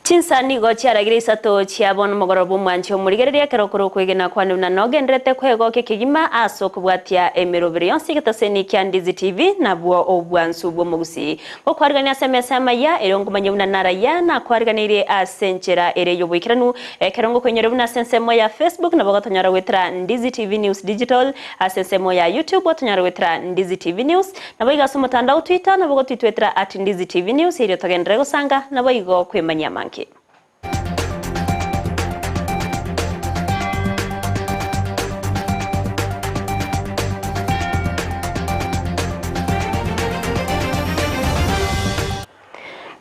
Chinsa nigo chiaragire isato chia bono omogoroba omwanche omorigereria ekero okore okwegena kwane buna nogendererete kwegokia kegima ase okobwatia emeroberi yonsi y'egetaseni kia Ndizi TV nabwo obwansu bw'omogusii. Gokwarigania ase emesa y'amaya erio nkomanye buna naraya nakwariganeirie ase enchera ere y'oboikeranu ekero ngokoinyora buna ase ensemo ya Facebook nabo gotonyora goetera Ndizi TV News Digital ase ensemo ya YouTube otonyore goetera Ndizi TV News Naboigo ase omotandao Twitter nabo gotwitwetera at Ndizi TV News erio togenderere gosanga naboigo kwemanyia amange.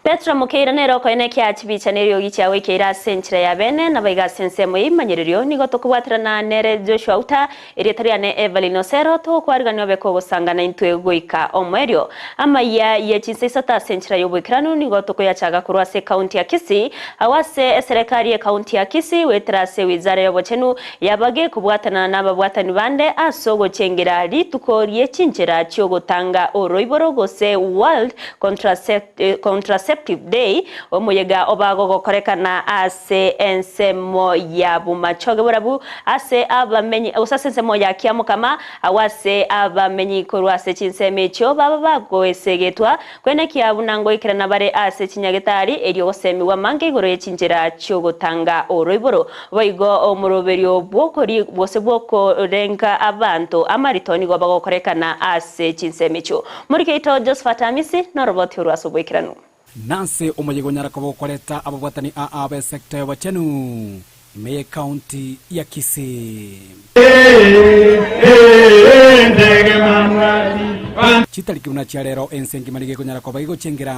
Petro mokeira nere okoena ekiaa chibicha na eriogi chiao ekeira ase enchera ya bene, naboigo ase ensemo y'ebimanyererio nigo tokobwaterana nere Joshua Uta, erieta riane Evelyn Osero, togokwarigania obe kogosanga naintwe goika omoerio. Amayia ye chinsa isato ase enchera y'oboikeranu nigo tokoyachaga korwa ase ekaunti ya Kisii, agwo ase eserekari y'ekaunti ya Kisii goetera ase wizara y'obochenu yabage kobwatana nababwatani bande ase ogochengera rituko rie chinchera chi'ogotanga oroiboro gose World Contraceptive Day, omoyega oba gogokorekana ase ensemo ya Bomachoge borabu ase abamenyi gose ase ensemo ya Kiamokama agwo ase abamenyi korwa ase chinsemo echio baba bagoesegetwa Kwenekia buna ngoikerana bare ase chinyagetari, erio gosemigwa amange igoro ye chinchera chi'ogotanga oroiboro. Boigo omoroberio bw'okori gose bw'okorenga abanto amarito nigo bagokorekana ase chinsemo echio. Morike oito Josephat Amisi noroboti orwo ase oboikeranu. Nase omoyega onyara koba okoreta ababwatani aa b'esecta y'obochenu Ime y'Ekaunti ya Kisii. Chitariki buna chia rero ense engima nigo ekonyara koba egochengera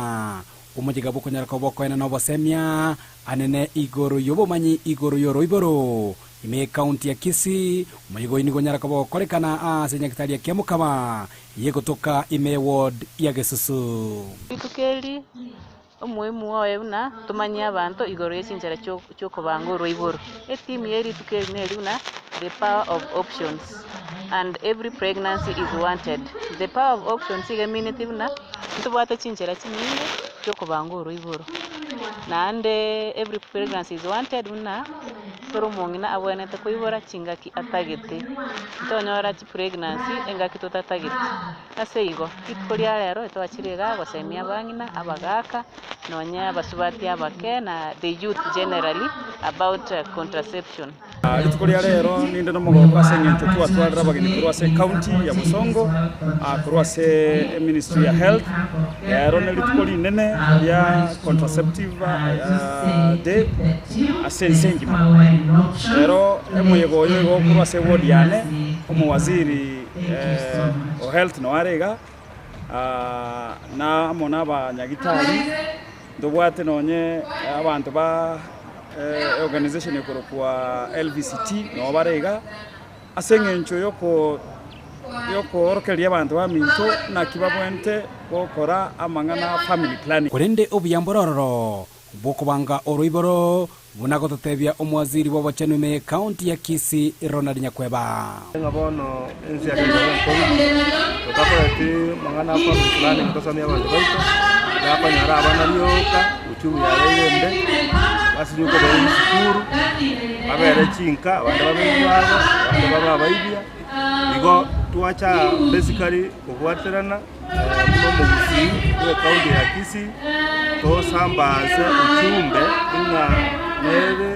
omoyega bw'okonyara koba okoenana obosemia anene igoro y'obomanyi igoro y'oroiboro ime y'Ekaunti ya Kisii. Omoyega oyio nigo onyara koba ogokorekana aase Nyagetari ya Kiamokama eyegotoka ime y'eward ya Gesusu. Rituko eri Omoimu oye buna tomanyie abanto igoro ye chinchera chi'okobanga oroiboro. Etheme ye rituko eri neri buna The power of options and every pregnancy is wanted. The power of options iga emineti buna ntobwate chinchera chinyinge chi'okobanga oroiboro. Naende every pregnancy is wanted buna ekero omong'ina abwenerete koibora chingaki atagete. Ntonyora chipregnancy engaki totatageti. Ase igo, rituko ria rero etwachire igaa gosemia abang'ina, abagaaka, nonya abasubati abake na the youth generally about contraception. Rituko ria rero ninde nomogoko ase eng'encho twatwarire abageni korwa ase ecounty ya Bosongo, korwa ase eministry ya health. Rero ne rituko rinene ria contraceptive day ase ense engima. Rero emoyega oyo igo okorwa ase eward yane, omowaziri. O health noo are iga, na amo na abanyagitari, ntobwate nonye abanto ba organization ekorokwa LVCT noo bare iga, ase eng'encho yoko yokoorokereria abanto baminto naki babwenerete gokora amang'ana a family planning. Korende obuya mbore ororo Bw'okobanga oroiboro, buna gototebia omowaziri bw'obochenu ime y'Ekaunti ya Kisii Ronald Nyakweba. Ng'a bono ense ya Kenya nabo enkong'u, totakoreti mang'ana a family planning tosomie abanto baito, bakonyora abana rioka, uchumi yabeire embe, basinywe kobaira chisukuru, babere chinka, abande babe ebibwago, abande babe abaibia, igo twacha basically kobwaterana. Buna omogusii bw'ecounty ya Kisii, tosambaase ujumbe ng'a nere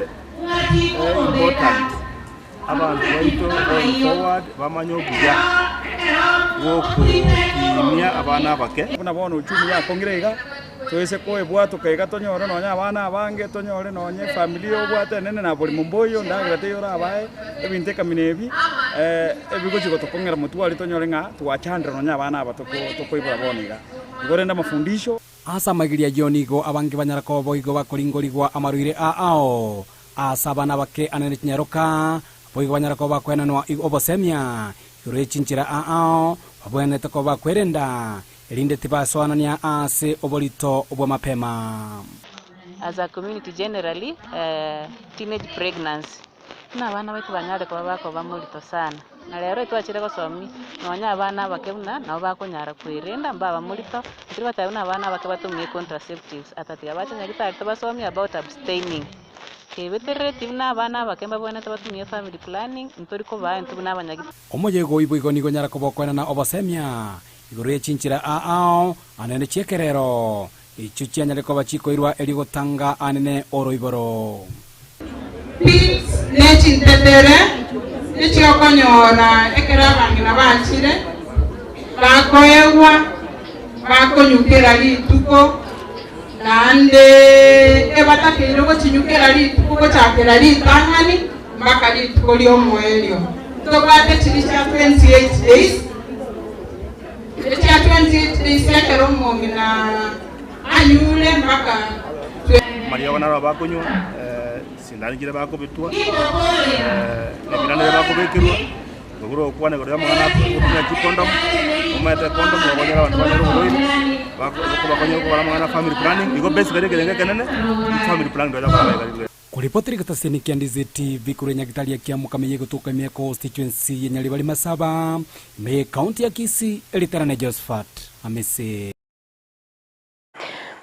important abanto baito going forward bamanye obuya bw'okokinia abana abake. Buna bono uchumi yakong'ire iga, toise koebwatoka iga tonyore nonya abana abange, tonyore nonya efamiri obwate enene na bori momboyo, endagera teiyo orabae, ebinto ekamina ebi, ebigochia gotokong'era motwe aria tonyore ng'a twachandire nonya abana aba tokoibora bono iga. Igo rende amafundisho. Ase amaigerio ayio nigo abange banyara koba boigo bakoringorigwa amarwaire aao ase abana abake anene chinyaroka, boigo banyara koba bakoenanwa obosemia igoro ye chinchera aao babwenerete koba bakwerenda erinde tibasoanania ase oborito bw'amapema. As a community generally, teenage pregnancy. Buna abana baito banyare koba bakoba morito sana. Na rero etwachire gosomia nonya abana abake buna nabo bakonyara kwerenda mbaba morito, ntiri goteba buna abana abake batumie contraceptives ata tiga bache nyagetari tobasomie about abstaining. Kebeterereti buna abana abake mbabwenerete batumie family planning, ntori kobaa intwe buna abanyagitari. Omoyega oibo igo nigo onyara koba okoenana obosemia igoro ye chinchera aao anene chi'ekerero, echio chianyare koba chikoirwa erio gotanga anene oroiboro. Pills ne chintetere echiokonyora ekero abang'ina bachire, bakoegwa, bakonywa kera rituko, naende ebatakeire gochinywa kera rituko gochakera ritang'ani mpaka rituko ri'omoerio. Ntobwate chiria chia 28 days, echia 28 days ekero omong'ina anyure mpaka. Amariogo naro bakonywa, sindani chiria bakobetwa, ebiranda biria bakobekerwa, obure gokwana igoro y'amang'ana agotumia chicondom, omanyete econdom okonyora abanto banyore oborwaire, bakonyora kobara amang'ana a family planning, igo basically ekerengo ekenene, family planning ndio bakora iga iga. Koripoti rigetaseni kia Ndizi TV korwa Nyagitari ya Kiamokama eye egotoka ime ya constituency ya Nyaribari Masaba, ime ye county ya Kisii, eritarane Josephat Amisi.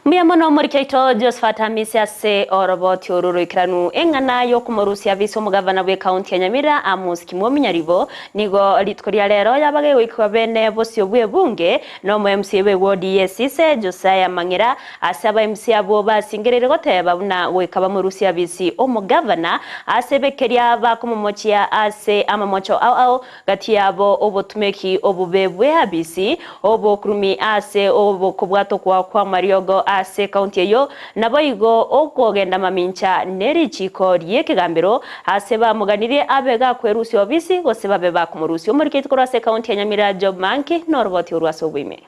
Mbuya mono omoriki oito Josephat Amisi ase oroboti oru roikeranu eng'ana y'okomorusia abise omogavana bw'ekaunti ya Nyamira Amos Kimwomi Nyaribo nigo rituko ria rero yabaga egoikigwa bene bosio bw'ebunge na omo MCA bw'ewodi y'Esise Josiah Mang'era Ase aba MC abwo basingereire goteba buna goika bamorusie abisi omogavana ase ebekeria bakomomochia ase amamocho ao ao gati yabo obotumeki obobe bweabisi obokurumi ase okobwatokwa kw'amariogo ase ekaunti eyio naboigo okogenda mamincha nerichiko ri'ekegambero ase bamoganirie abe gakwerusia obisi gose babe bakomorusia omoriketi korwa ase ekaunti ya Nyamira Job Manki noroboti orwo ase oboime.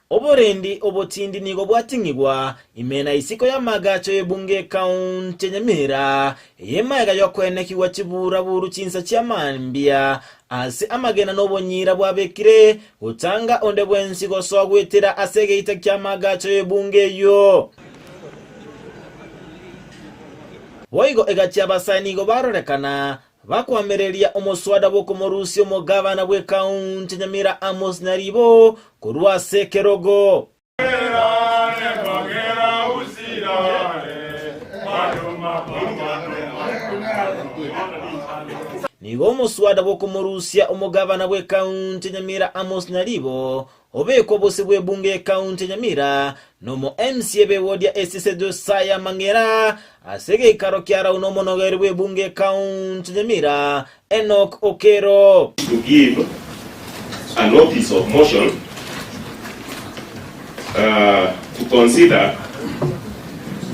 Oborendi obotindi nigo bwating'igwa ime na isiko y'amaagacho y'ebunge y'ekaunti ya Nyamira, eye magega y'okoenekigwa chiburaburu chinsa chia mambia ase amagena na obonyira bwabekire gotanga onde bwensi gosoa goetera ase egeita ki'amaagacho y'ebunge eyio. Boigo egachia abasae nigo barorekana Bakoamereria omoswada bw'okomorusia omogabana bw'ekaunti ya Nyamira Amos Nyaribo korwa ase ekerogo. Nigo omoswada bw'okomorusia omogabana bw'ekaunti ya Nyamira Amos Nyaribo Obekwa obosio bw'ebunge y'ekaunti ya Nyamira nomo MCA b'ewodi ya Esise Josiah Mang'era ase egeikaro kia Rauna omonogeri bw'ebunge y'ekaunti ya Nyamira Enock Okero. To give a notice of motion to consider,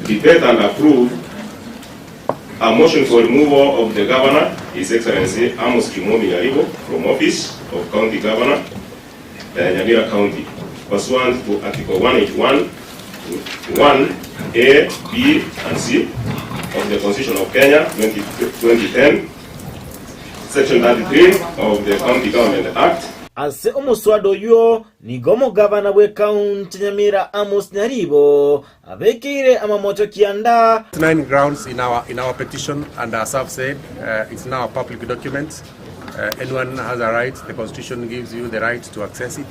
debate and approve a motion for removal of the Governor, His Excellency Amos Kimwomi Nyaribo from office of County Governor. Nyamira County, pursuant to Article 181, 1, A, B and C of the Constitution of Kenya 2010, Section 33 of the County Government Act. Ase omoswada oyio nigo omogabana bw'ekaunti ya Nyamira Amos Nyaribo abekeire amamocho kianda. Nine grounds in our in our petition and as I've said uh, it's now a public document uh, anyone has a right the constitution gives you the right to access it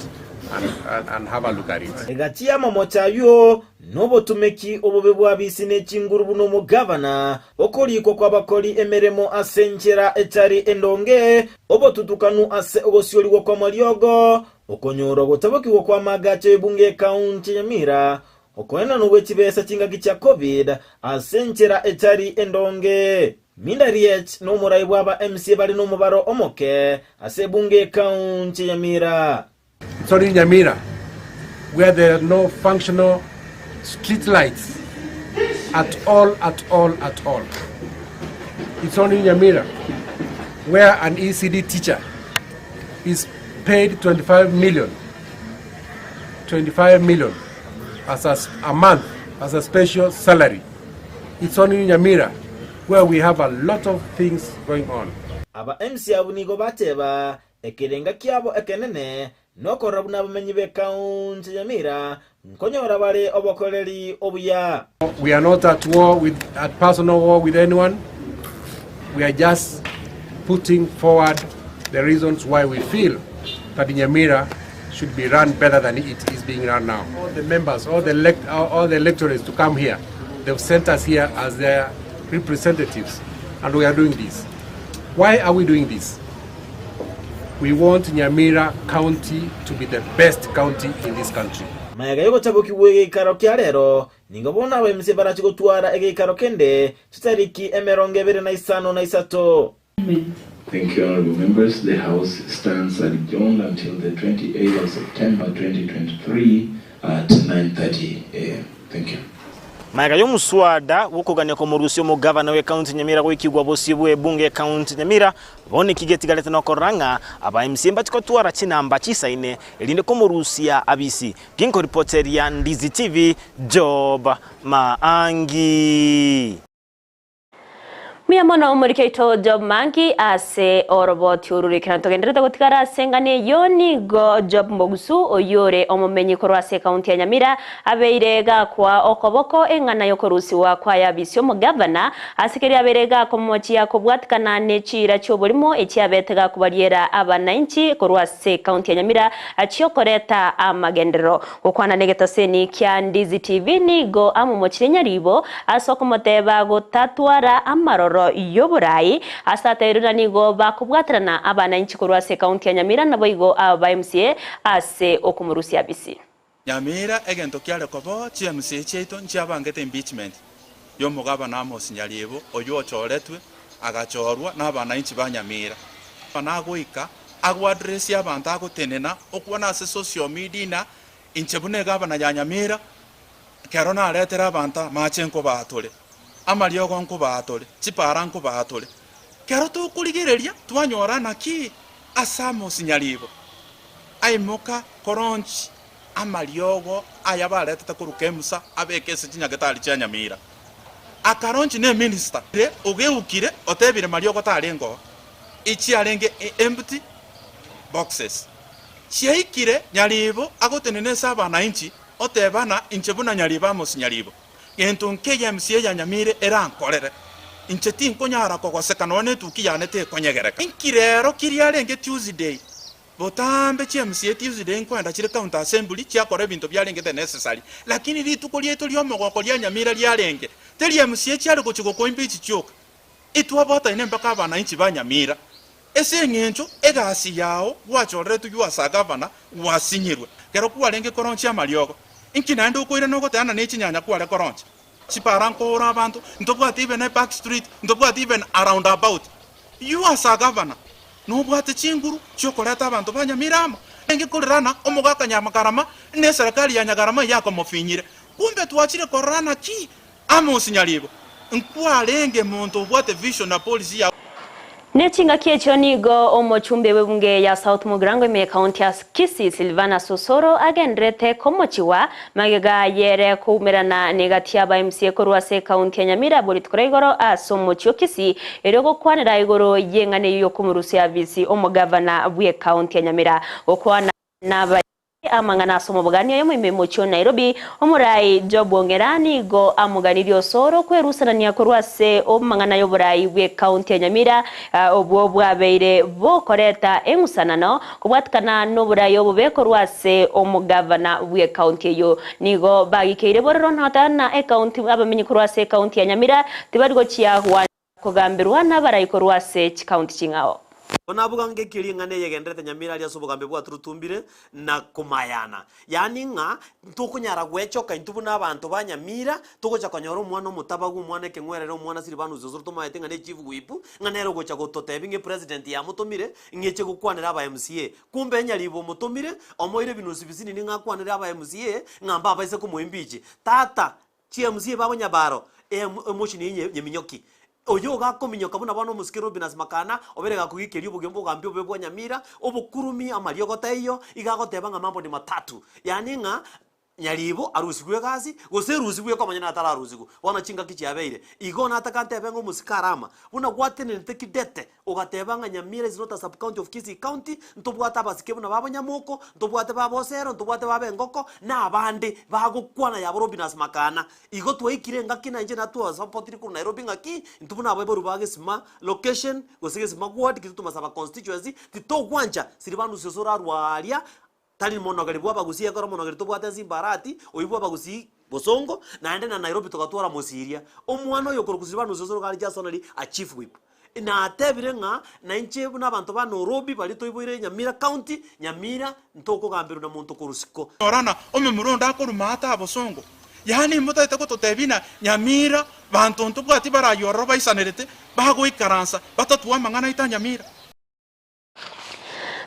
and, and, and have a look at it. Egati y'amamocho ayio nobotomeki obobe bw'abisi ne chinguru buna omogavana, okorikwa kw'abakori emeremo ase enchera etari endonge, obotutukanu ase ogosiorigwa kw'amariogo, okonyorwa gotabokigwa kw'amagacho y'ebunge y'ekaunti ya Nyamira, Okoenanwa gwe chibesa chingaki chia Covid ase enchera etari endonge. Minda Riech nomorai bw'aba MCA bare nomobaro omoke ase ebunge y'ekaunti ya Nyamira. It's only in Nyamira where there are no functional street lights at all, at all, at all. It's only in Nyamira where an ECD teacher is paid 25 million, 25 million as a, a month as a special salary. It's only in Nyamira where we have a lot of things going on. Aba MC abwo nigo bateba, Ekerenga kiabo ekenene nokorora buna abamenyi b'ekaunti ya Nyamira nkonyora bare obokoreri obuya. We are not at war with at personal war with anyone. We are just putting forward the reasons why we feel that Nyamira should be run better than it is being run now. All the members, all the, elect, all, all the electorates to come here. They've sent us here as their representatives, and we are doing this. Why are we doing this? We want Nyamira County to be the best county in this country. Magega y'ogochabokigwa egeikaro kia rero, nigo bono abaemisia barache gotwara egeikaro kende chitariki 23. Thank you, honorable members. The House stands adjourned until the 28th of September 2023 at 9:30 a.m. Thank you. Magega y'omuswada bw'okogania komorusia omogavana w'ekaunti Nyamira goikigwa bosio bw'ebunge y'ekaunti Nyamira, bono eki getigarete nokorora ng'a aba MCA mbachi gotwara chinamba chisaine erinde komorusia abisi. Ginkoripoteria Ndizi TV, Job Maangi. Mbuya mono omoriki oito Job Mangi ase oroboti oru rikera ntogenderete gotigara ase engano eyio nigo Job Mogusu oyio ore omomenyi korwa ase ekaunti ya Nyamira abeire gakwa okoboko eng'ana yokorusiwa kwa yabisi omogavana ase keria abeire gakomochia kobwatikana ne chiira chioborimo echiabete gakobariera abanainchi korwa ase ekaunti ya Nyamira chiokoreta amagenderero. Gokwana negetaseni kia Ndizi TV nigo amomochirie nyaribo ase okomoteba gotatwara amaroro y'oborai ase ateirwe na nigo bakobwaterana abanainchi korwa ase ekaunti ya Nyamira naboigo aba ba MCA ase okomorusia bisi. Nyamira egento kiare koba chi MCA chiaito nchiabangete impeachment y'omogabana Amos Nyaribo oyio ochoretwe agachorwa nabanainchi ba Nyamira. Nagoika agoaddressia abanto agotenena okwana ase social media na inche buna egabana ya Nyamira ekero naretire abanto amache nkobaa tore, amariogo nkobaa tore, chipara nkobaa tore. Kero tokorigereria twanyora naki ase Amos Nyaribo aimoka koronchi amariogo aya baretete korwa Kemsa abeke ase chinyagetari chia Nyamira. Akaronchi ne minister ogeukire otebire mariogo tarenge oo. Echiarenge empty boxes chiaikire Nyaribo agotenena ase abanainchi otebana inche buna Nyaribo Amos Nyaribo gento nkeiyo MCA ya Nyamira erankorere inche tinkonyara kogoseka nonya netuki yane tekonyegereka. Inki rero kiria arenge Tuesday botambe chi MCA Tuesday nkoenda chire county assembly chiakora ebinto biarengete necessary lakini rituko riaito riomogoko ria Nyamira riarenge teri MCA chiare gochia gokoimba echi chioka Etwabwataine mpaka abanainchi ba Nyamira, ase eng'encho egasi yao gwachoreretwe you as a governor gwasinyirwe. Kero kwarenge koronchia amariogo, inki naende okoirana ogoteana ne chinyanya kware koronchia? Chipara nkoora abanto, ntobwate even a back street, ntobwate even a round about. You as a governor nobwate chinguru chiokoreta abanto ba Nyamira amo. Renge korerana omogaka Nyamakarama ne eserekari ya Nyagarama yakomofinyire. Kumbe twachire kororana ki? Amos Nyaribo, Nkwarenge monto obwate vision na policy ya. Ne chingaki echio nigo omochumbe bw'ebunge ya South Mugirango ime ekaunti ya Kisii Silvanus Osoro agenderete komochigwa magega yere koumerana negati y'aba MCA korwa ase ekaunti ya Nyamira borituko ria igoro ase omochie o Kisii erio gokwanera igoro y'eng'ana eyio yokomorusia abisi omogavana bw'ekaunti ya Nyamira gokwana naba Amang'ana ase omobogani oyomo ime mochie o Nairobi, omorai Job Ong'era nigo amoganirie osoro kwerusanania korwa ase omang'ana y'oborai bw'ecounty ya Nyamira obwo bwabeire bokoreta eng'usanano kobwatikana n'oborai obobe korwa ase omogavana bw'ecounty eyio. Nigo bagikeire bororo nota na ecounty abamenyi korwa ase ecounty ya Nyamira tibari gochia Kogambirwa nabarai korwa ase chikaunti ching'ao. Bono abwo ng'aki ring'ana eye egenderete Nyamira aria ase obogambi bwaturutumbire na komayana, yaani ng'a ntokonyara gwechoka intwe buna abanto ba Nyamira togocha konyora omwana omotabagu, omwana ekeng'werere, omwana Silvanus Osoro tomaete ng'a ne chief whip, ng'a nere ogocha gototebia ng'a epresident yamotomire ng'eche gokwanera aba MCA. Kumbe Nyaribo omotomire, omoire ebinusu bisinini ng'a akwanere aba MCA ng'a mbabaise komoimpeach. Tata, Chi MCA babo nyabaro, emotion eye nyeminyoki. Oyo ogakominyoka buna bono omosike Robinus Makana obere gakogikeria obogima obogambi obobe bwa Nyamira, obokurumi, amariogo taiyo, iga agoteba ng'a mambo ni matatu. Yaani ng'a Nyaribo arusigwe egasi, gose erusigwe ekomanya natararusigwa. Bono chingaki chiabeire. Igo nataka ntebe ng'a omosike arama, buna gwatenenete kidete, ogateba ng'a Nyamira is not a sub county of Kisii county, ntobwate abasike buna babo Nyamoko, ntobwate babo Osero, ntobwate babo Engoko, na abande bagokwana yabo Robinus Makana. Igo twaikire engaki na inche natwasapotiri korwa Nairobi ng'aki, intwe buna abaibori ba Gesima location, gose Gesima ward, Kitutu Masaba constituency, titogwancha Silvanus Osoro arwe aria, Tari monogeri bw'abagusii ekero omonogeri tobwate ense Imbarati, oyio bw'abagusii Bosongo, naende na Nairobi togatwara Mosiria. Omwana oyo okorokwa Silvanus Osoro iga are just only a chief whip. Natebire ng'a nainche buna abanto ba Nairobi baria toiboire Nyamira county, Nyamira ntokogamberwa na monto korwa isiko. Orana omomura onde akorwa maate a Bosongo, yaani motagete gototebia ng'a Nyamira banto ntobwati baraywo ororo baisanerete bagoikaransa batatue amang'ana aito a Nyamira.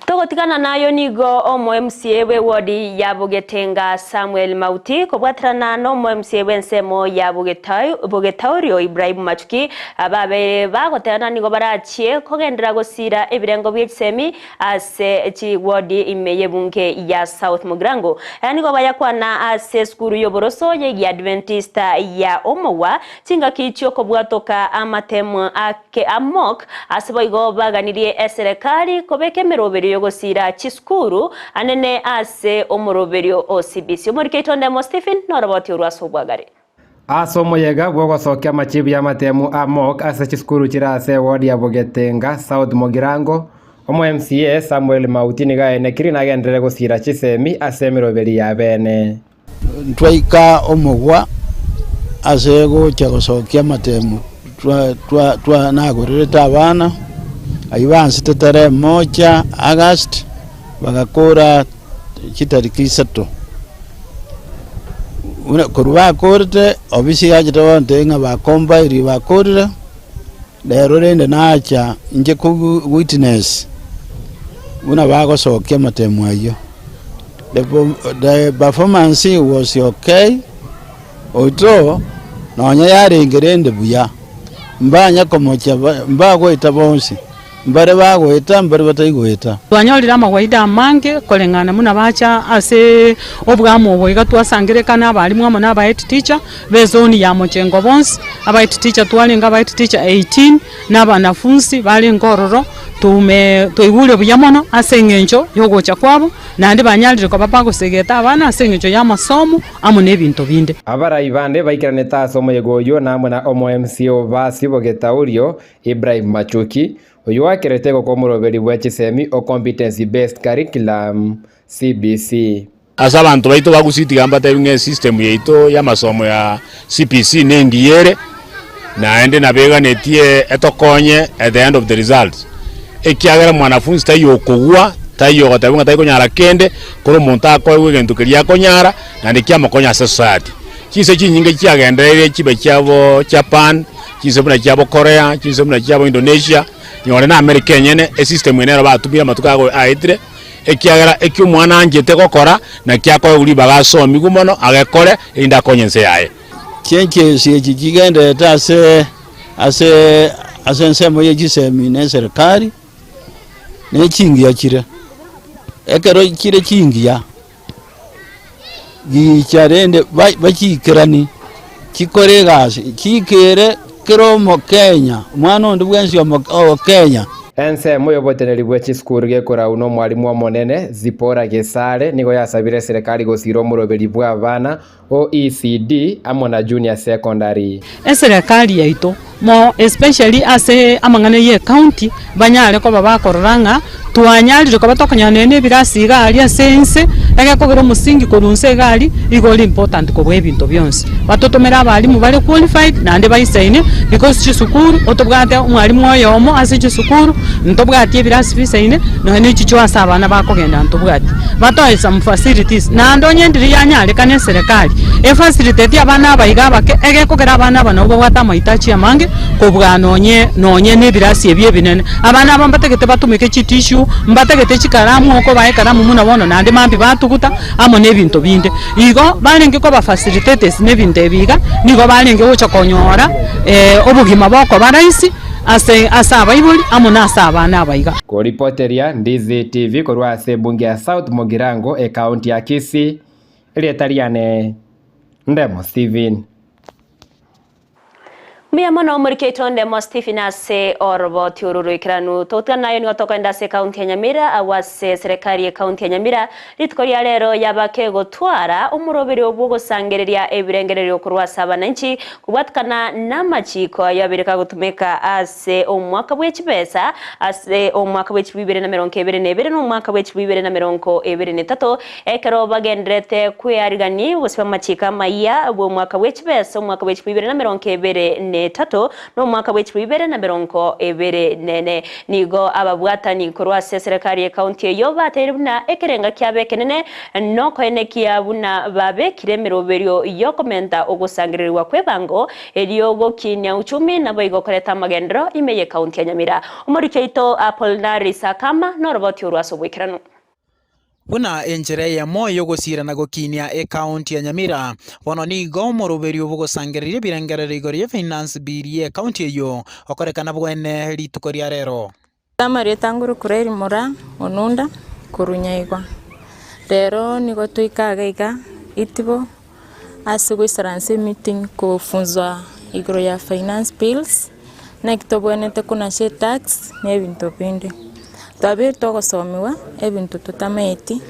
Togotigana nayo nigo omo-MCA bw'ewodi ya Bogetenga Samuel Mauti kobwaterana n'omo-MCA bw'ensemo ya Bogetaurio Ibrahim Machuki babeire bagoteana nigo barachie kogenderera gosira ebirengo bie chisemi ase chiwodi ime y'ebunge ya South Mugirango. Aya nigo bayakwana ase esukuru y'oboroso y'Egiadventista ya Omogwa Chingaki chi'okobwatoka amatemo ake amok, ase boigo baganirie eserekari kobeka emeroberio y'ogosiira chisukuru anene ase omoroberio o CBC. Omoriki oito Ndemo Stephen noroboti orwo ase obwagare. Ase omoyega bw'ogosokia amachibu y'amatemu a mock ase chisukuru chire ase eward ya Bogetenga South Mugirango, omo MCA Samuel Mauti nigo aenekiri nagenderere gosiira chisemi ase emeroberi ya bene. Ntwaika omogwa ase gocha gosokia amatemo nagorerete abana, ayio bansete tarehe moja August, bagakora chitariki isato. Buna korwa bakorete, ofisi yachete gontebia ng'a bacompile bakorire, rero rende nacha inche ko witness buna bagosokia amatemo ayio. The performance was okay, although nonya yarenge rende buya, mbanya komocha mbagoeta bonsi, mbare bagoeta mbare bataigoeta. Twanyorire amagwaida amange koreng'ana buna bacha ase obwamo obo iga twasangererekana abalimu amo na aba head teacher b'ezoni ya Mochengo bonsi, aba head teacher twarenge aba head teacher 18. na abanafunsi barenge ororo, toume toigure buya mono ase engencho y'ogocha kwabo, naende banyarire koba bagosegeta abana ase engencho y'amasomo amo n'ebinto binde. Abarai bande baikeranete ase omoyega oyio namo na omo-MCA o Basi Bogetaurio, Ibrahim Machuki, oyio oakerete gokwa omoroberi bwe chisemi o Competency Based Curriculum, CBC. Ase abanto baito ba Gusii tiga mbatebi ng'a esystem yaito y'amasomo ya CBC nengiya ere, naende nabo eganetie etokonye at the end of the results. Ekiagera mwanafunzi taiyo okogwa, taiyo ogotebiwa ng'a tarikonyara kende, kore omonto akoegwa egento keria akonyara, naende kiamokonya ase society. Chinse chinyinge chiagendereire chibe chiabo Japan, chinse buna chiabo Korea, chinse buna chiabo Indonesia, nyore na America enyene, esystem eye nero batumire amatuko ago aetire. Ekiagera eki omwana anchete gokora, nakio akoegwa ribaga asomigwe mono, agekore, erinde akonye ense yaye. Chinchesi echi chigendererete ase ase ase ensemo ye chisemi na eserekari, ne chingiya chire. Ekero chire chingiya, gicha rende ba- bachiikeranie, chikore egasi, chiikere kera omokenya, omwana onde bwensi omo okenya. Ensemo y'oboteneneri bwe chisukuru gekorau nomwalimu omonene Zipporah Gesare nigo yasabire eserekari gosira omoroberi bw'abana o ECD amo na Junior Secondary. Eserekari yaito mo especially ase amang'ana ye ecounty banyare koba bakorora ng'a twanyarire koba tokonyora nonya na ebirasi iga aria ase ense, egekogera omosingi korwa inse iga aria, igo ore important kobua ebinto bionsi. Batotomere abalimu bare qualified naende baisaine because chisukuru otobwate omwalimu oyomo ase chisukuru, ntobwati ebirasi bisaine nonya na echichoo ase abana bakogenda ntobwati. Batoe some facilities naende onye ndiri yanyarekana eserekari efacilitate abana aba iga abake egekogera abana aba nabo babwate amahitaji amange kobua nonye nonye na ebirasi ebi ebinene. Abana aba mbatagete batumeke chitissue, mbatagete chikaramu okobaa ekaramu buna bono naende mambia batuguta amo na ebinto binde. Igo barenge koba facilitated na ebinto ebi iga, nigo barenge gocha konyora obogima bokoba rahisi ase ase abaibori amo na ase abana aba iga. Koripoteria Ndizi TV korwa ase ebunge ya South Mugirango, ekaunti ya Kisii, Erieta riane Ndemo Stephen. Mbuya mono omoriki oito Ndemo Stephen ase oroboti oru roikeranu. Togotigana naye nigo tokoenda ase ekaunti ya Nyamira agwo ase eserekari y'ekaunti ya Nyamira rituko ria rero yaba kegotwara omoroberio bw'ogosangereria ebirengererio korwa ase abananchi kobwatikana namachiko ayio abere kagotumeka ase omwaka bwechibesa ase omwaka bwe chilifu ibere na merongo ebere na ebere na omwaka bwe chilifu ibere na merongo ebere na etato Ekero bagendererete kwearigania gose b'amachiko amayia bw'omwaka bwe chibesa, omwaka bwe 2023, na omwaka bwe 2024, nigo ababwatani korwa ase eserekari y'ecounty eyio bateire buna ekerenga kiabo ekenene nokoenekia buna babekire emeroberio y'okomenta ogosangererigwa kw'ebango erio gokinia uchumi naboigo koreta amagenderero ime y'ecounty ya Nyamira. Omoriki oito Apollinaris Akama noroboti orwo ase oboikeranu. Buna enchera eyemo y'ogosiira na gokinia ekaunti ya Nyamira, bono nigo omoroberio bw'ogosangereria ebirengererio igoro ye Finance Bill y'ekaunti eyio okorekana bwene rituko ria rero. Amarieta ngurukure rimura onunda korwa nyaigwa. Rero nigo toika iga iga itibo ase goisaransa emeeting kofunzwa igoro ya finance bills, naki tobwenerete konacha etax na ebinto binde. Twabeire togosomiwa ebinto totamaeti,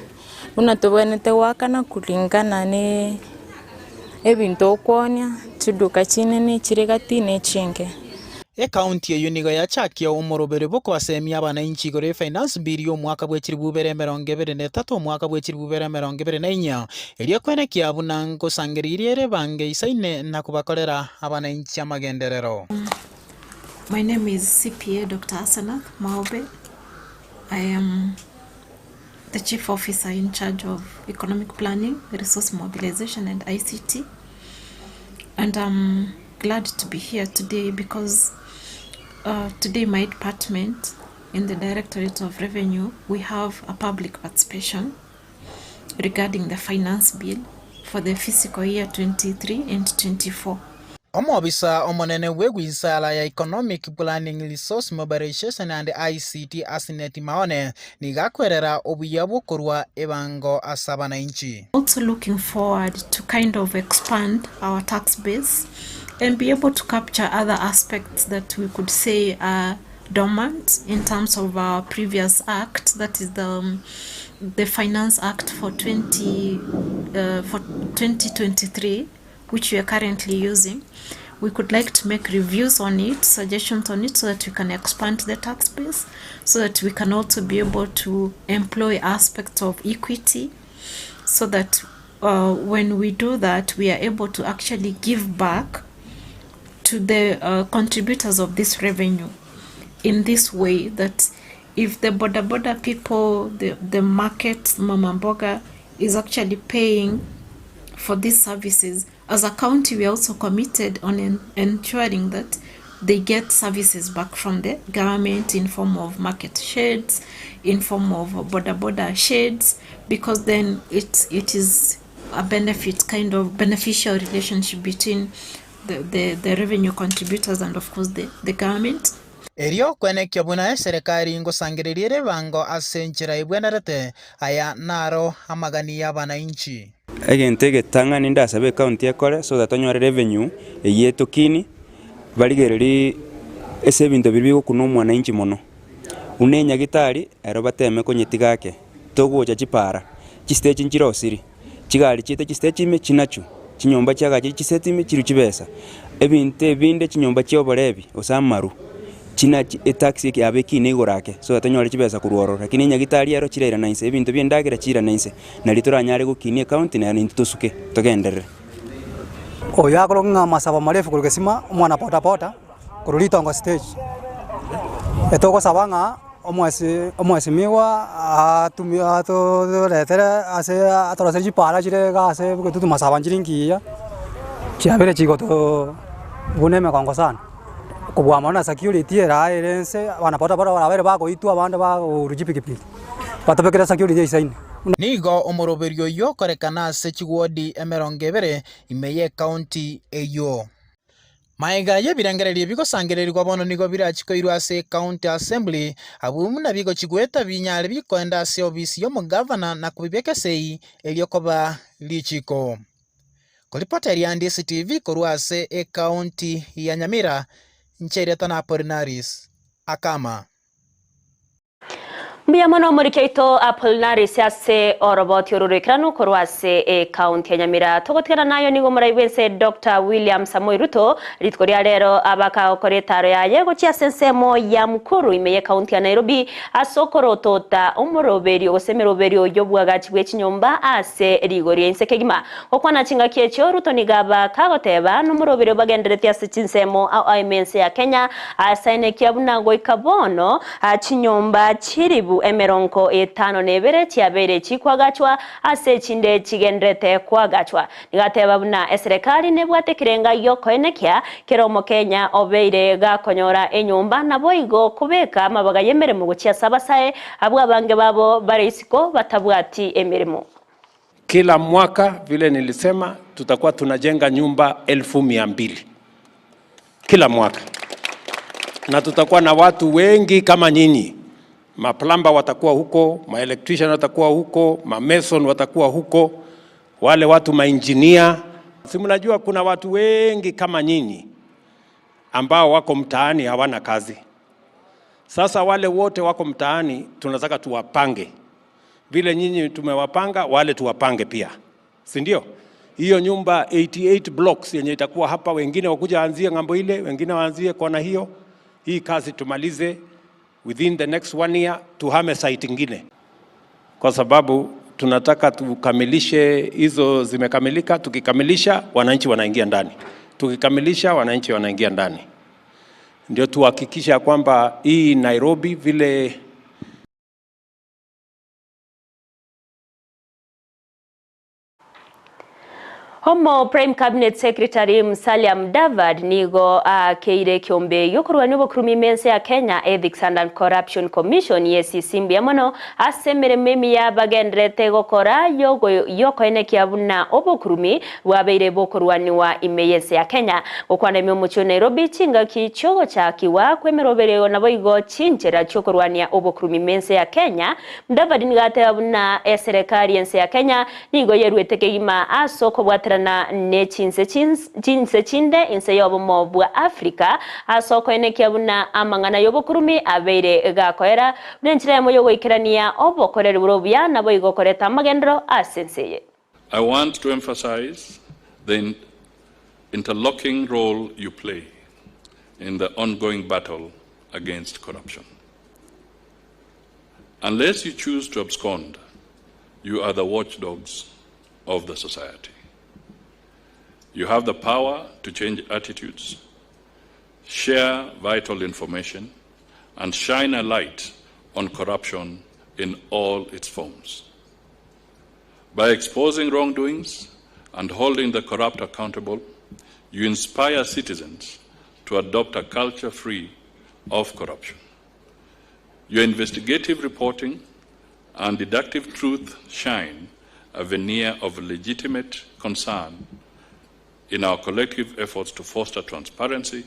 buna tobwenerete goakana kulingana na ebinto okoonia, chiduka chinene chire gati na echinke. Ekaunti eyio nigo yachakia omoroberi bw'okobasemia abanainchi igoro ye Finance Bill y'omwaka bwe chilifu ibere emerongo ebere na etato omwaka bwe chilifu ibere emerongo ebere na inya, erio kwenekia buna ngosangereirie ere bange isaine na kobakorera abanainchi amagenderero. My name is CPA Doctor Asenath Maobe. I am the Chief Officer in charge of Economic Planning, Resource Mobilization and ICT. And I'm glad to be here today because uh, today my department in the Directorate of Revenue, we have a public participation regarding the finance bill for the fiscal year 23 and 24. Omobisa omonene bw'egwisara ya Economic Planning, Resource Mobilization and ICT Asineti Maone nigo akwerera obuya bw'okorua ebango ase abanainchi. Also looking forward to kind of expand our tax base and be able to capture other aspects that we could say are dormant in terms of our previous act, that is the, the Finance Act for, 20, uh, for 2023, which we are currently using. We could like to make reviews on it, suggestions on it, so that we can expand the tax base, so that we can also be able to employ aspects of equity, so that uh, when we do that, we are able to actually give back to the uh, contributors of this revenue in this way that if the boda boda people, the, the market, mama mboga, is actually paying for these services, as a county, we are also committed on en- ensuring that they get services back from the government in form of market sheds, in form of boda boda sheds, because then it, it is a benefit, kind of beneficial relationship between the, the, the revenue contributors and of course the, the government. Erio kwenekia buna eserekari ngosangereria ere ebango ase enchera ebwenerete, aya naro amagani y'abanainchi. Egento egetang'ani ndasabe ecounty ekore so that tonyore revenue eywo etokini, barigererie ase ebinto biria bigokuna omwananchi mono. Buna enyagitari, ero bateme konyetiga ake, togocha chipara, chistage nchirosiri, chigari chiaito chistage ime chinachwe, chinyomba chiagachire chiseti ime chirwe chibesa, ebinto ebinde chinyomba chia oborebi gose amaru, chinachi etax eke yabo ekine igoro ake, so that tonyore chibesa korwa ororo. Lakini enyagitari ero chirairana inse, ebinto bia endagera chiirane inse, nario toranyare gokinia ecounty naende intwe tosuke togenderere. Oyo akorokwa ng'a masaba marefu korwa gesima, omwana boda boda korwa ritongo stage. Etogosaba ng'a omwesi omwesimigwa atumie atoretere ase atoroserie chipara chire iga ase bogetutu masaba nchire nkiya, chiabere chigotoo buna emegongo sana. Kobua mono na security era ere nse, abana boda boda barabere bagoitwa abande bagourwa chipikipiki, batobekere security eisaine. Nigo omoroberio oyio okorekana ase chigwodi emerongo ebere ime y'ekaunti eyio. Magega y'ebirengererio ebi gosangererigwa bono nigo birachie koirwa ase County Assembly, abwo buna bigochia goeta binyare bikoenda ase obisi y'omogavana na kobibeka esegi erio koba richiiko. Koripota eria DCTV korwa ase Ecounty ya Nyamira, inche erieta na Apollinaris Akama. Mbuya mono omoriki oito Apollinaris ase oroboti oro roikeranu korwa ase ecounty ya Nyamira. Togotigana nayo nigo omorai bwense Doctor William Samoei Ruto rituko ria rero abakagokora etaro yaye gochia ase ensemo ya Mukuru ime ye county ya Nairobi ase okorotota omoroberio gose emeroberio y'obwagachi bwe chinyomba ase rigori ense kegima. Gokwana chingaki echio Ruto nigo aba kagoteba nomoroberio bagendereti ase chinsemo ao ime ense ya Kenya asaenekia buna goika bono Chinyomba chilifu emerongo etano na ebere chiabeire chikwagachwa, ase echinde chigenderete koagachwa. Nigateba buna eserekari nebwate ekerenga gi'okoenekia kera Omokenya obeire gakonyora enyomba naboigo kobeka amabaga y'emeremo gochia ase abasae abwo abange babo bare isiko batabwati emeremo. Kila mwaka vile nilisema tutakuwa tunajenga nyumba 200,000 kila mwaka, na tutakuwa na watu wengi kama nyinyi. Maplamba watakuwa huko, maelectrician watakuwa huko, mamason watakuwa huko, wale watu mainjinia. Si mnajua kuna watu wengi kama nyinyi ambao wako mtaani hawana kazi. Sasa wale wote wako mtaani tunataka tuwapange vile nyinyi tumewapanga, wale tuwapange pia, si ndio? Hiyo nyumba 88 blocks yenye itakuwa hapa, wengine wakuja waanzie ng'ambo ile, wengine waanzie kona hiyo. Hii kazi tumalize within the next one year, tuhame site ingine, kwa sababu tunataka tukamilishe hizo. Zimekamilika, tukikamilisha wananchi wanaingia ndani, tukikamilisha wananchi wanaingia ndani, ndio tuhakikisha kwamba hii Nairobi vile Omo Prime Cabinet Secretary Musalia Mudavadi nigo aakeire ekiombe giokorwania obokurumi ime ense ya Kenya Ethics and Anti-Corruption Commission, EACC, mbuya mono ase emeremo emiya bagendererete gokora yokoenekia buna obokurumi bwabeire bokorwaniwa ime y'ense ya Kenya. Gokwana ime omochie o Nairobi chingaki chiogochakigwa kw'emeroberio naboigo chinchera chiokorwania obokurumi ime ense ya Kenya, Mudavadi nigo ateba buna eserekari y'ense ya Kenya nigo yeruete kegima ase okobwaterana ne chinse chinse chinde inse y'obomo bwa Africa ase okoenekia buna amang'ana y'obokurumi abeire gakoera buna enchera eyemo y'ogoikerania obokoreri bore obuya naboigo koreta amagenderero ase ense eye. I want to emphasize the interlocking role you play in the ongoing battle against corruption. Unless you choose to abscond, you are the watchdogs of the society. You have the power to change attitudes, share vital information, and shine a light on corruption in all its forms. By exposing wrongdoings and holding the corrupt accountable, you inspire citizens to adopt a culture free of corruption. Your investigative reporting and deductive truth shine a veneer of legitimate concern in our collective efforts to foster transparency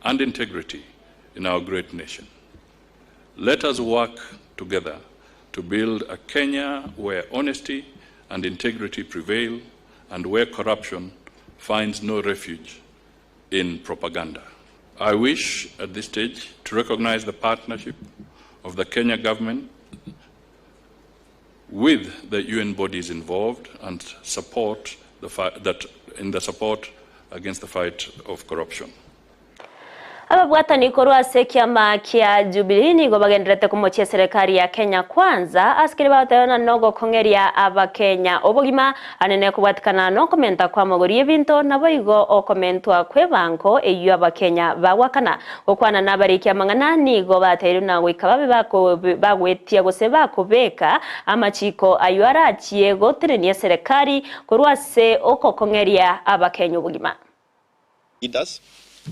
and integrity in our great nation. Let us work together to build a Kenya where honesty and integrity prevail and where corruption finds no refuge in propaganda. I wish at this stage to recognize the partnership of the Kenya government with the UN bodies involved and support the that in the support against the fight of corruption. Ababwatani korwa ase ekiama kia Jubilee nigo bagendererete komochia eserekari ya Kenya Kwanza ase keria bagoteba ng'a nogokong'eria Abakenya obogima anene kobwatikana nokomenta kw'amagori y'ebinto naboigo okomentwa kw'ebango eyio Abakenya bagwakana. Gokwana nabariki amang'ana nigo bateirwe na goika babe bagwetia gose bakobeka amachiko ayio arachie gotenenia eserekari korwa ase okokong'eria Abakenya obogima. Leaders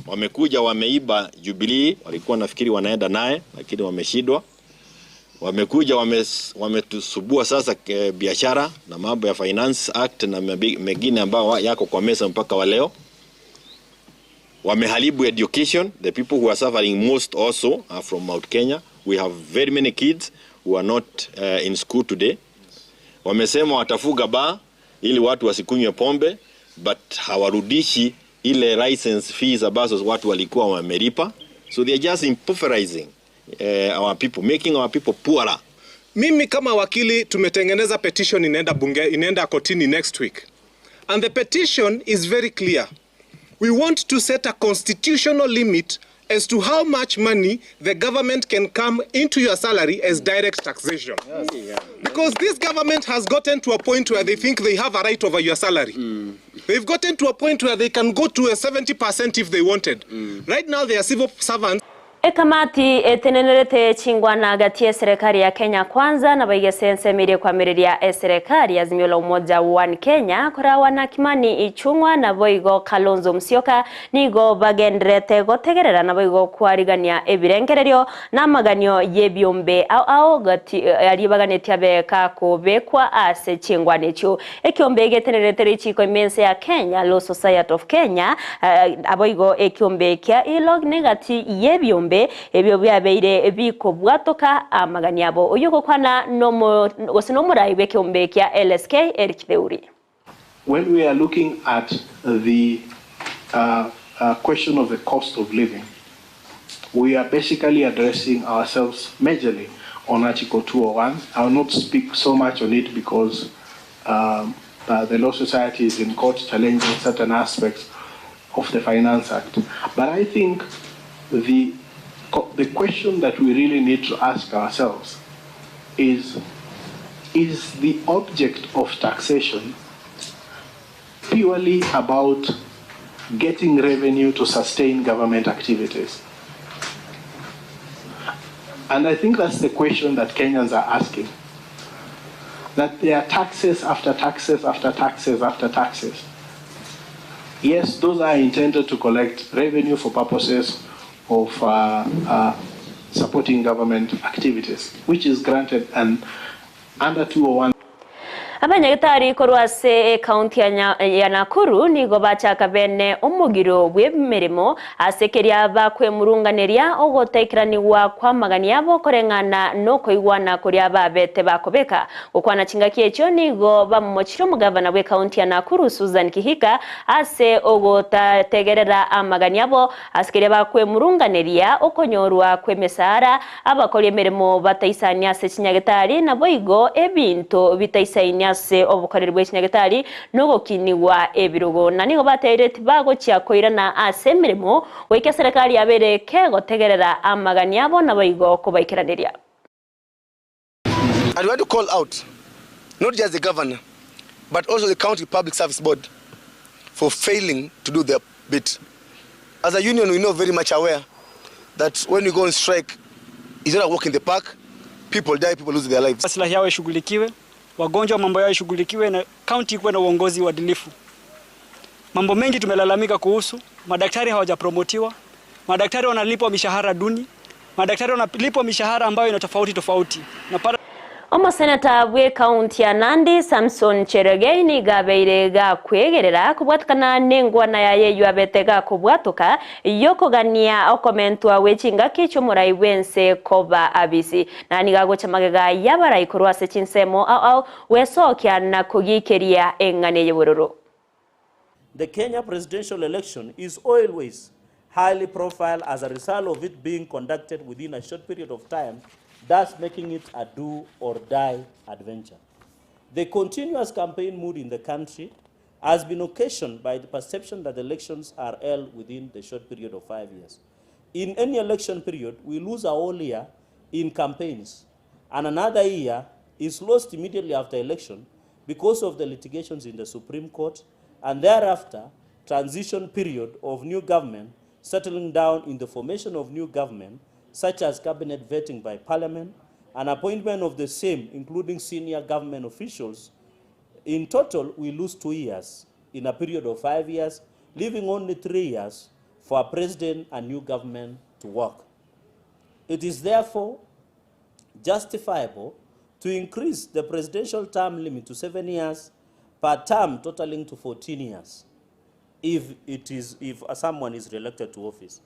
wamekuja wameiba Jubilee, walikuwa nafikiri wanaenda naye lakini wameshindwa. Wamekuja wametusubua sasa biashara na mambo ya Finance Act na mengine ambayo yako kwa meza mpaka wa leo. Wameharibu education. The people who are suffering most also are from Mount Kenya. We have very many kids who are not in school today. Wamesema watafuga bar ili watu wasikunywe pombe, but hawarudishi ile license fees ambazo watu walikuwa wamelipa. So they are just impoverizing our people, making our people poorer. Mimi kama wakili tumetengeneza petition inaenda bunge, inaenda kotini next week. And the petition is very clear. We want to set a constitutional limit as to how much money the government can come into your salary as direct taxation. Because this government has gotten to a point where they think they have a right over your salary. They've gotten to a point where they can go to a 70% if they wanted. Right now they are civil servants. Ekamati etenenerete chingwana gati ya serikali ya Kenya Kwanza na baigese nsemire kwamiriria eserikali Azimio la Umoja One Kenya korawa na Kimani Ichung'wa na boigo Kalonzo Musyoka nigo bagenderete gotegerera na boigo kwarigania ebirengererio na maganio yebyombe au au gati ari baganetia beka kubekwa ase chingwana echo ekyombe egetenerete richiko imense ya Kenya Law Society of Kenya aboigo ekyombe kya ilog negati yebyombe ebyo byabeire bikobwatoka amagani abo oyo gokwana nomo gose nomurai bw'ekyombe kya LSK Eric Theuri. When we are looking at the question of the cost of living, we are basically addressing ourselves majorly on Article 201. I will not speak so much on it because the Law Society is in court challenging certain aspects of the Finance Act. But I think the question that we really need to ask ourselves is the object of taxation purely about getting revenue to sustain government activities? And I think that's the question that Kenyans are asking. That there are taxes after taxes after taxes after taxes. Yes, those are intended to collect revenue for purposes of supporting government activities, which is granted and under 201. Abanyagitari korwase county ya Nakuru nigo bachaka bene omugiro bw'emirimo asekeria bakwemurunganeria ogotekeraniwa kwa magani yabo koreng'ana nokoigwana kuria babete bakobeka gokwana chingaki echo nigo bamumochire omugavana bwe county ya Nakuru Susan Kihika ase ogotategerera amagani yabo asekeria bakwemurunganeria okonyorwa kw'emesara abakora emirimo bataisania ase chinyagitari nabo igo ebinto bitaisania ase obukoreri bw'ekinyagitari nogokiniwa ebirogo na nigo bateire tibagochia koirana ase emirimo goika serikali yabere kegotegerera amagani abo nabo igo kobaikeraneria. I want to call out not just the governor but also the county public service board for failing to do their bit. As a union, we know very much aware that when we go on strike, it's not a walk in the park. People die, people lose their lives. Maslahi yao yashughulikiwe, wagonjwa mambo yao yashughulikiwe na county ikuwe na uongozi uadilifu. Mambo mengi tumelalamika kuhusu, madaktari hawajapromotiwa, madaktari wanalipwa mishahara duni, madaktari wanalipwa mishahara ambayo ina tofauti tofauti. Napata Omoseneta bwe county ya Nandi Samson Cherargei nigabeire gakwegerera kubwatukana n'engwana yaye yabete gakubwatuka yokogania okomentwa wechingaki chomurai bwense koba abisi na nigagocha magega yabarai korwa ase chinsemo au au wesokia na kugikeria eng'ane yebororo. The Kenya presidential election is always highly profiled as a result of it being conducted within a short period of time, thus making it a do or die adventure. The continuous campaign mood in the country has been occasioned by the perception that elections are held within the short period of 5 years. In any election period, we lose a whole year in campaigns, and another year is lost immediately after election because of the litigations in the Supreme Court, and thereafter, transition period of new government settling down in the formation of new government, such as cabinet vetting by parliament, and appointment of the same, including senior government officials. In total, we lose 2 years in a period of 5 years, leaving only 3 years for a president and new government to work. It is therefore justifiable to increase the presidential term limit to 7 years per term, totaling to 14 years. if it is if someone is re-elected to office.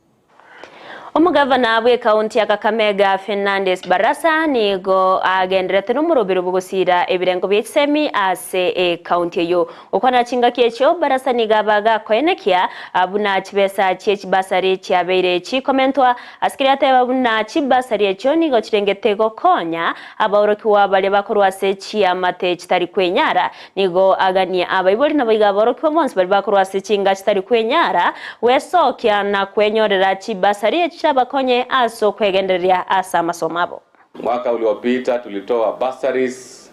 Omogavana bw'ekaunti ya Kakamega Fernandes Barasa nigo agendererete nomorobero bw'ogosiira ebirengo bie chisemi ase ekaunti eyio. Gokwanera chingaki echio, Barasa nigo aba gakoenekia buna chibesa chie chibasari chiabeire chikomentwa ase keria ateba buna chibasari echio nigo chirengete gokonya abaorokigwa baria bakorwa ase chiamate chitari kwenyara. Nigo aganie abaibori naboigo aborokigwa bonsi baria bakorwa ase chinga chitari kwenyara, gwesokia na kwenyorera chibasari echi chiabakonye ase okwegendereria ase amasomo abo. Mwaka uliopita tulitoa bursaries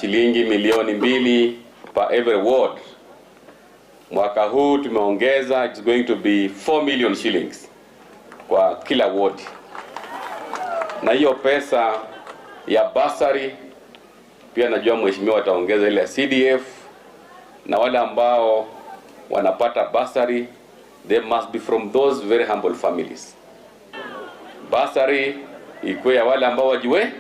shilingi milioni mbili per every ward. Mwaka huu tumeongeza, it's going to be 4 million shillings kwa kila ward, na hiyo pesa ya bursary pia najua mheshimiwa ataongeza ile ya CDF, na wale ambao wanapata bursary they must be from those very humble families. Bursary ikuwe ya wale ambao wajiwe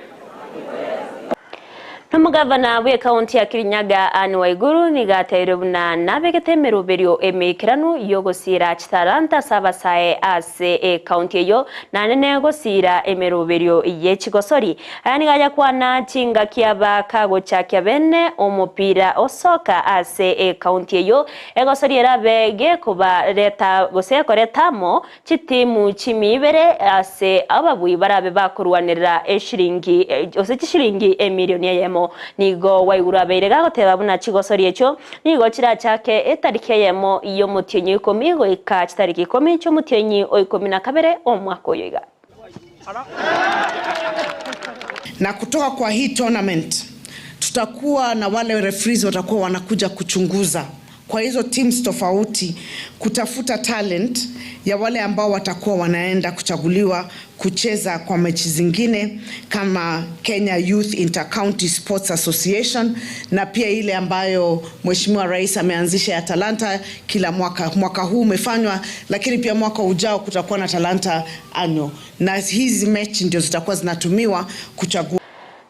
Nomogavana bw'ekaunti ya Kirinyaga Anne Waiguru nigo ateire buna nabegete emeroberio emeikeranu yogosiira chitalanta ase abasae ase ekaunti eyio naende negosiira emeroberio ye chigosori. Aya nigo ayakwana chingaki aba kagochakia bene omopira o soka ase ekaunti eyio egosori erabe gekobareta gose ekoreta amo Chitimu chimi ibere ase ababui barabe bakorwanerera eshiringi gose chishiringi emilioni eyemo. Nigo Waiguru abeire gagoteba buna chigosori echio nigo chirachake etariki eyemo y'omotienyi o ikomi goika chitariki ikomi chi'omotienyi o ikomi na kabere omwaka oyo iga. Na kutoka kwa hii tournament tutakuwa na wale referees watakuwa wanakuja kuchunguza kwa hizo teams tofauti kutafuta talent ya wale ambao watakuwa wanaenda kuchaguliwa kucheza kwa mechi zingine kama Kenya Youth Inter-County Sports Association na pia ile ambayo Mheshimiwa Rais ameanzisha ya Talanta kila mwaka. Mwaka huu umefanywa, lakini pia mwaka ujao kutakuwa na Talanta annual, na hizi mechi ndio zitakuwa zinatumiwa kuchagua.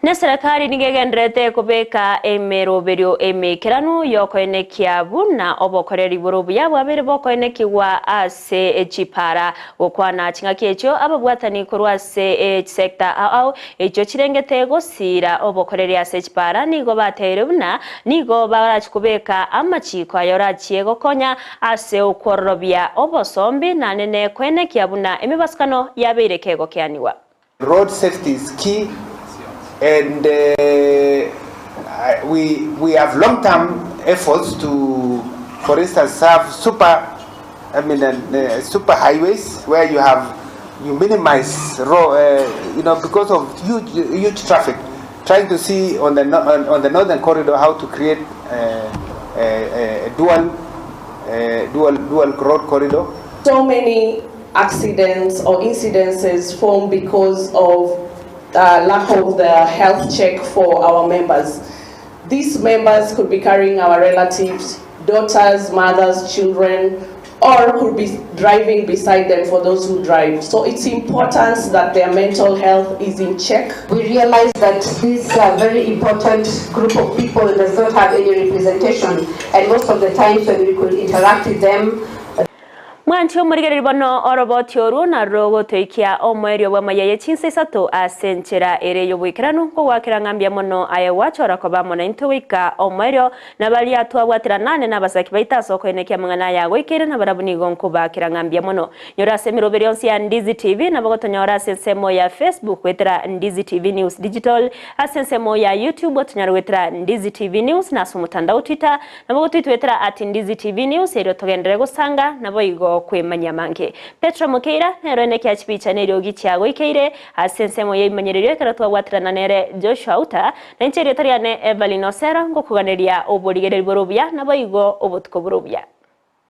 Neserekari nigo egendererete kobeka emeroberio emeikeranu y'okoenekia buna obokoreri bore obuya bwabeire bokoenekigwa ase chipara. Gokwana ching'aki echio ababwatani korwa ase chisecta ao ao echio chirengete gosiira obokoreri ase chipara nigo bateire buna nigo barachie kobeka amachiko ayorachie gokonya ase okwororobia obosombi naende nekoenekia buna emebasukano yabeire kegokeanigwa. Road safety is key and uh, we, we have long term efforts to for instance have super I mean uh, super highways where you have you minimize road, uh, you know because of huge huge traffic trying to see on the on, on the northern corridor how to create uh, a, a dual uh, dual dual road corridor so many accidents or incidences form because of uh, lack of the health check for our members. These members could be carrying our relatives, daughters, mothers, children, or could be driving beside them for those who drive. So it's important that their mental health is in check. We realize that this uh, very important group of people does not have any representation, and most of the times when we could interact with them, Mwanche omorigereria bono oroboti orwo narwo rogotoikia omoerio bw'amaya ye chinsa isato ase enchera ere y'oboikeranu, nkogwakera ng'a mbuya mono aye gwachora koba amo naintwe goika omoerio, na baria twabwatera nane nabasaki baito ase okoenekia amang'ana aya agoikeire, nabarabwo nigo nkobakera ng'a mbuya mono. Nyora ase emeroberi yonsi ya Ndizi TV, nabo gotonyora ase ensemo ya Facebook goetera Ndizi TV News Digital, ase ensemo ya YouTube otonyare goetera Ndizi TV News, na ase omotandao Twitter Nabo gotoitwetera at Ndizi TV News erio togenderere gosanga naboigo kwemanyia amange. Petro Mokeira nero ene kia chibicha na eriogi chiagoikeire ase ensemo y'ebimanyererio ekero twabwaterana nere Joshua Outa, na inche erieta riane Evelyn Osero ngokoganeria oborigereria bore obuya naboigo obotuko bore obuya.